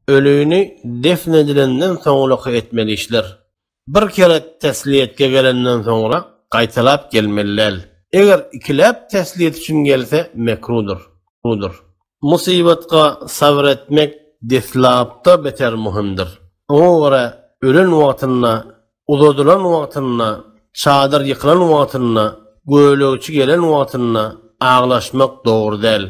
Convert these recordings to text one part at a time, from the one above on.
Ölini defn edilenden soňraky etmeli işler. Bir kere tesliýetge gelenden soňra gaýtalap gelmeli däl. Eger ikiläp tesliýet üçin gelse mekrudyr. Rudyr. Musybatga sabyr etmek deslapda beter muhimdir. Oňa görä ölen wagtynda Uzadylan wagtynda, çadyr ýykylan wagtynda, gölegçi gelen wagtynda aglaşmak dogry däl.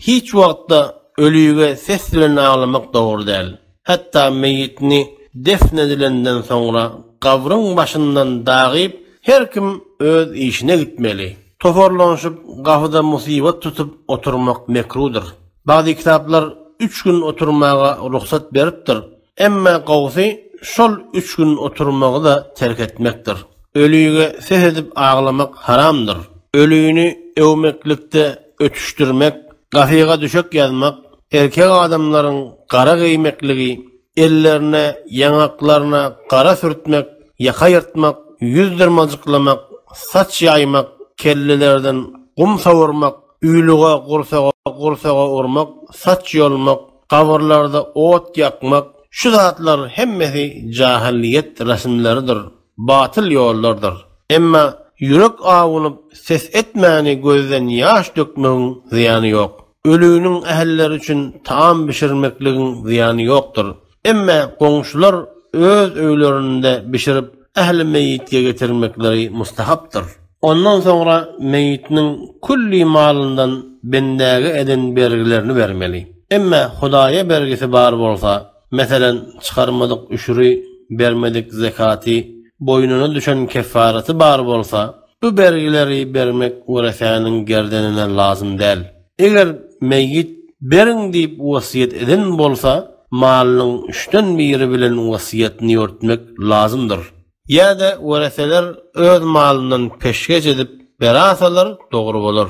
Hiç wagtda ölüge ses bilen aglamak dogry däl. Hatda meýitni defn edilenden soňra gabryň başyndan dagyp her kim öz işine gitmeli. Toparlanyşyp gapyda musybat tutup oturmak mekrudyr. Bagzy kitaplar üç gün oturmaga rugsat beripdir. Emma gowusy şol üç gün oturmagy-da terk etmekdir. Ölüge ses edip aglamak haramdyr. Ölüni öwmeklikde ötüşdirmek, gafyga düşek ýazmak, erkek adamlaryň gara geýmekligi, ellerine, ýaňaklaryna gara sürtmek, ýaka ýyrtmak, ýüz dyrmajyklamak, saç ýaýmak, kellelerden gum sowurmak, Uýluga gursaga gursaga urmak, saç ýolmak, gabyrlarda ot ýakmak, şu zatlar hemmesi jahylyýet resmleridir, batyl ýollardyr. Emma ýürek awunyp ses etmäni gözden ýaş dökmegiň zyýany ýok. Ölüniň ähilleri üçin taam bişirmekligiň zyýany ýokdur. Emme goňşular öz öýlerinde bişirip ähli meýitge getirmekleri mustahapdyr. Ondan soňra meýitniň külli malyndan bendäge eden bergilerini bermeli. Emme Hudaýa bergisi bar bolsa, meselen, çykarmadyk üşüri, bermedik zekaty, boýnuna düşen keffaraty bar bolsa, bu bergileri bermek weresäniň gerdenine lazym däl. Eger meýit beriň diýip wesýet eden bolsa, malynyň üçden biri bilen wesýetini ýörtmek lazymdyr. Ýa-da wereseler öz malyndan peşgeş edip berasalar dogry bolar.